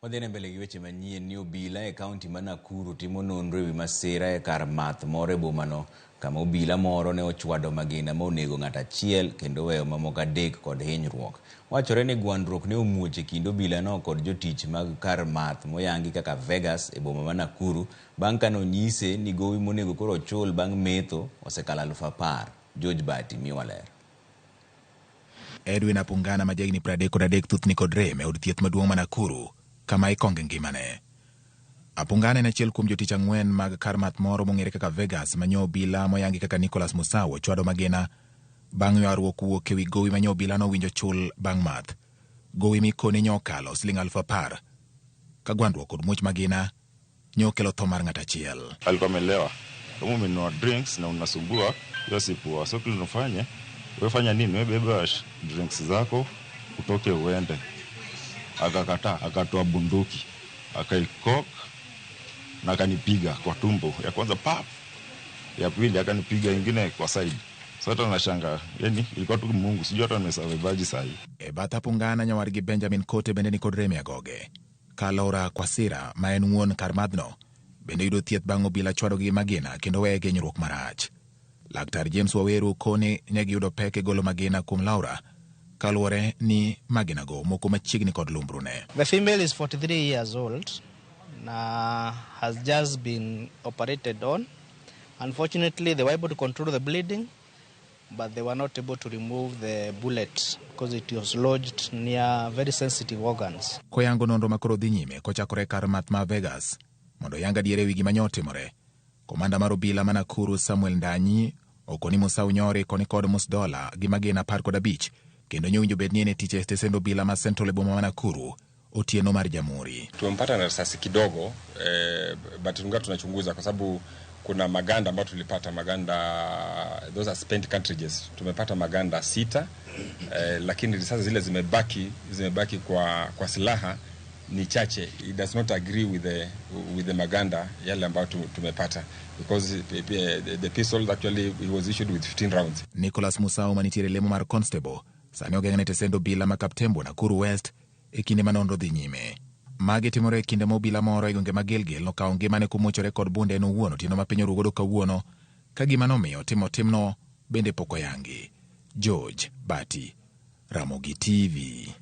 Wadhi mbele gi weche manyien ni obila e kaunti ma Nakuru timo nonro ewi masira e kar math moro e bomano kama obila moro ne ochwado magina ma onego ng'ato achiel kendo weyo mamoko adek kod hinyruok. Wachore ni gwandruok ne omuoch e kind obilano kod jotich mag kar math moyangi kaka Vegas e boma ma Nakuru bang' kane onyise ni gowi monego koro ochul bang' metho osekalo 10,000. George Bati miyowa ler. Edwin Apungana ma jahigni 33 thuthni kod rem e od thieth maduong' ma Nakuru kama ikonge ngimane. Apungana en achiel kuom jotich ang'wen mag kar math moro mong'ere kaka Vegas manyo obila moyangi kaka Nicholas Musau ochwado magina bang' ywaruok wuok ewi gowi manyo obila nowinjo chul bang' math. Gowi mikoni nyo okalo siling 10,000 ka gwandruok kod muoch magina nyo okelo tho mar ng'at achiel. Alikuwa amelewa. Kama umenunua drinks na unasumbua, hiyo si poa. So kile unafanya, wewe fanya nini? Wewe beba drinks zako utoke uende. Akakataa, akatoa bunduki, akaikok na akanipiga kwa tumbo. Ya kwanza pap, ya pili akanipiga ingine kwa side. So hata nashangaa, yani ilikuwa tu Mungu, sijui hata nimesurvive sahi. E bath Apungana nyawargi Benjamin Kote bende nikod rem e agoge. Ka Laura Kwasira ma en wuon kar madhno bende yudo thieth bang' obila chwadogi gi magina kendo weye gi hinyruok marach. Laktar James Waweru koni ne giyudo pek e golo magina kuom Laura kaluwore ni maginago moko machiegni kod lumbrune. The female is 43 years old na has just been operated on. Unfortunately, they were able to control the bleeding, but they were not able to remove the bullet because it was lodged near very sensitive organs. Koyango nonro makoro dhi nyime kochakore kar math ma Vegas mondo oyang adiera ewi gima nyo otimore. Komanda mar obila ma Nakuru Samuel Ndanyi okoni Musau nyori koni kod Musdola gi magina 15 kendo nyowinjo bed ni en e tich e stesend obila ma Central e boma ma Nakuru otieno mar Jamhuri. Tumempata na risasi kidogo but tunga tunachunguza kwa sababu kuna maganda ambayo tulipata maganda, those are spent cartridges. Tumepata maganda 6 lakini risasi zile zimebaki kwa silaha ni chache. It does not agree with the maganda yale ambayo tumepata because the pistol actually he was issued with 15 rounds. Nicholas Musau manitiere lemo mar constable sani ogeng'ne tesend obila ma Kaptembwo Nakuru West e kinde ma nonro dhi nyime. Magi timore e kinde ma obila moro e gwenge ma Gilgil nokawo ngimane komuochore kod bunde en owuon otieno ma piny orugodo kawuono ka gima nomiyo timo timno bende pok oyangi. George Bati, Ramogi TV.